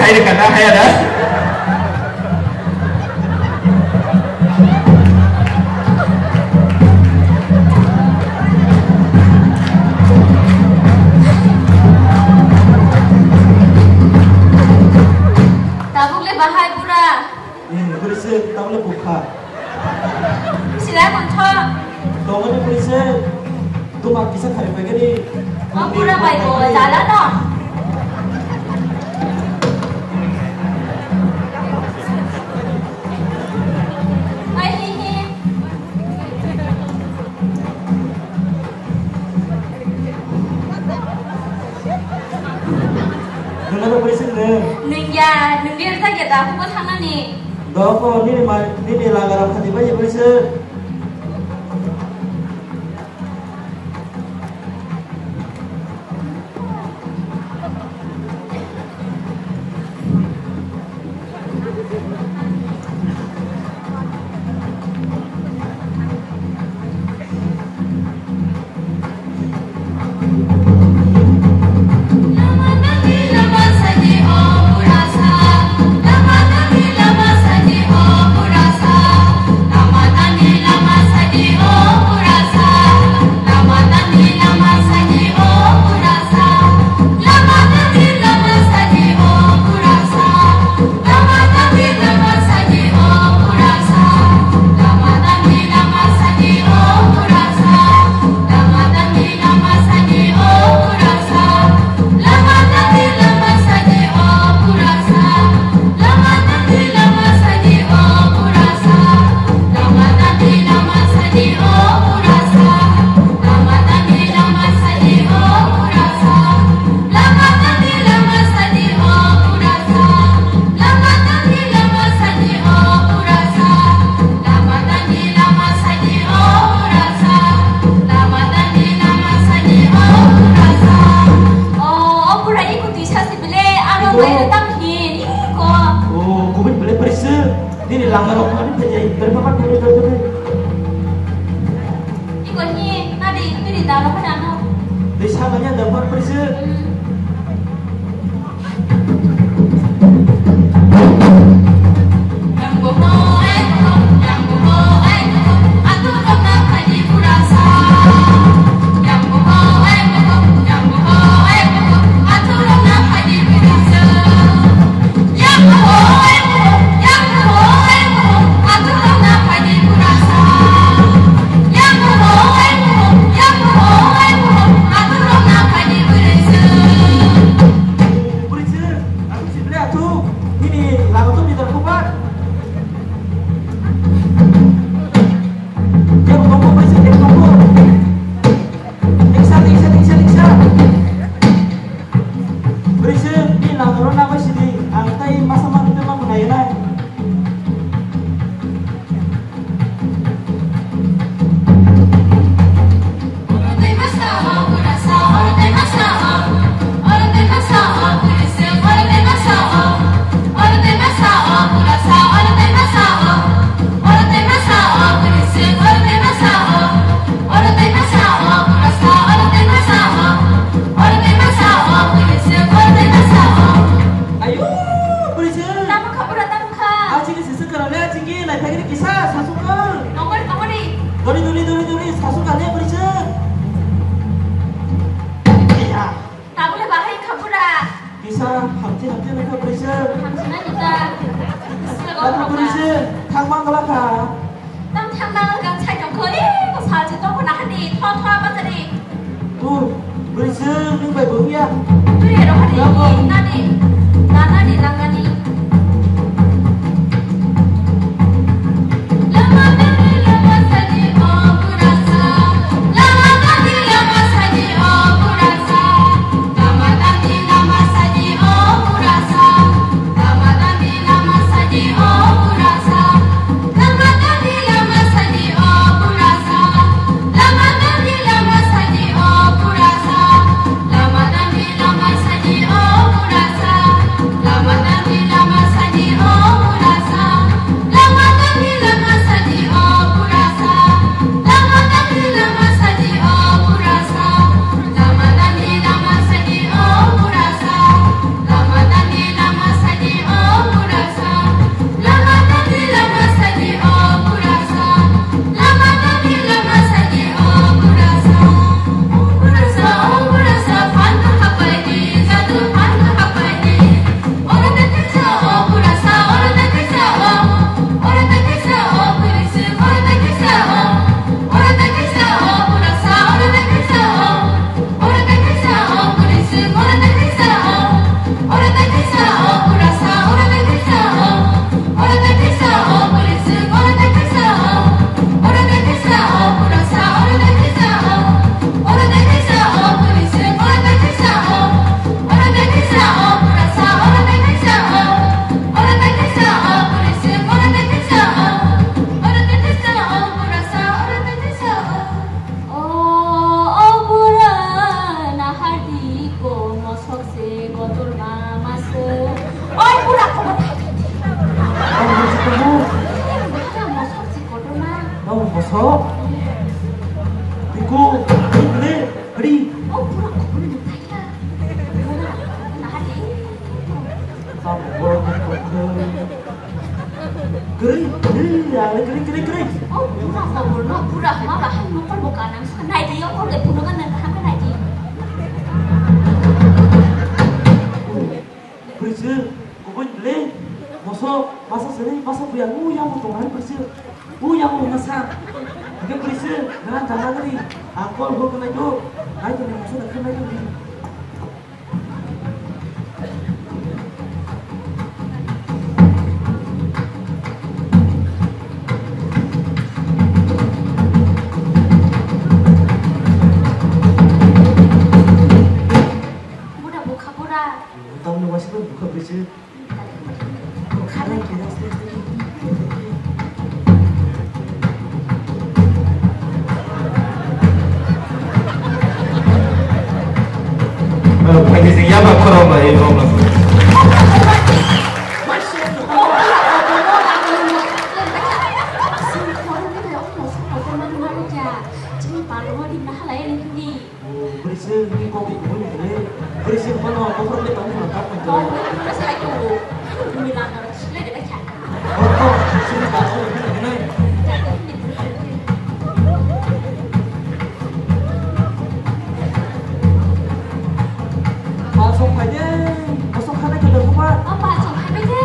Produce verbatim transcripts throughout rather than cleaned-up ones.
Hai rwkha na, haya da? Tabuk le bahai pura. Hmm, bwrwi se tabuk le bukha. Silai montho. Tongoni bwrwi se. Tuma kisa khari paigani. O pura bai bo jala no. Ai hi hi. Nungya, nungya rwjak ya da, hubo thangnani. Doko, nini ma, nini lagarok khati bai bwrwi se. Iko. Oh, kubui belai perisa. Nini lama rok ani pejai, berapa kan dari dari dari. Iko ni, nadi, nini dano kan ano. Desa banyak dapat perisa. Hmm. Bwrwi se bini langmano nangbai sidi, ang tei masa manwi tei ma khwnai nai. Ayo, bwrwi se. Tamo kha, bura tamo kha. Achigi sisuk kwrwngni achigi naiphagini kisa sasuk kwrwng. Nongori, nongori. Dori, dori, dori, dori, sasuk ani bwrwi se. Iya. Tabule bahai kha, bura. Kisa hamchi, hamchi nangkha bwrwi se. Hamchi nani ta. Tabuk bwrwi se, thangma gala kha. Tang thang nang kang chai tong kho, eh, ko sal chi tong ko na hani, tho tho ba tari. Tu, bwrwi se, nung bai bung ya. Tu ye ro hani, nani, nani, nani. Oh. Tiko, ini, ini. Oh, pura, pura, pura. Nah, di. Kwrwi, kwrwi, ya, kwrwi, kwrwi, kwrwi. Oh, pura, pura, pura, pura, ma bahai nokol bo kanang. Nai di, oh, kol de, pura, kan, nang, kaham, nai di. Bwrwi se kubui le, moso masa sini masa buya u yang tong hai bwrwi se, u yang masa. Hingke bwrwi se nang jana gari, angkol ho kena jo, hai tong moso da kena jo. Buda bukha bura. Tamni waisa bukha bwrwi se. Phaidi sing yaba khorok bai rok. Bwrwi se ni kok ni kubui ni le. Bwrwi se bono bokhorok le tong ni ma tak ni. Sai ko. Ni la na sile de cha. Oh, oh, sini ka, oh, ini, ini. Palsong phaide, kosong khana khe dong ba. Oh, palsong phaide.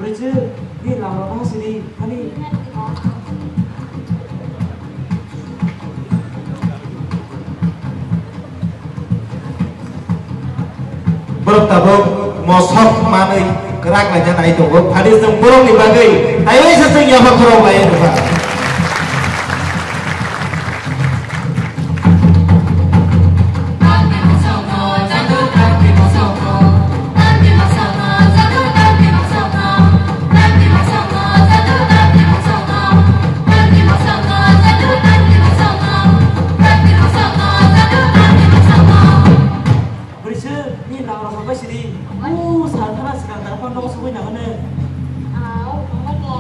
Ni lamrok ha sini, hani. Borok tabuk mosok manwi kwrak laina nai tongo. Phadi chwng borokni bagwi taiwi se chwng yapha khorok lai nukha. Bwrwi se ni lamrok bai sidi. U sal thana swkang tang phano nogo sugwi nang hwnwi. Au, omo mo.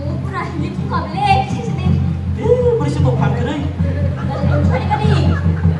U pura hindi thung kha bele, kisi sidi. Eh, bwrwi se bo phan kwrwi. Bwrwi se bo phan kwrwi.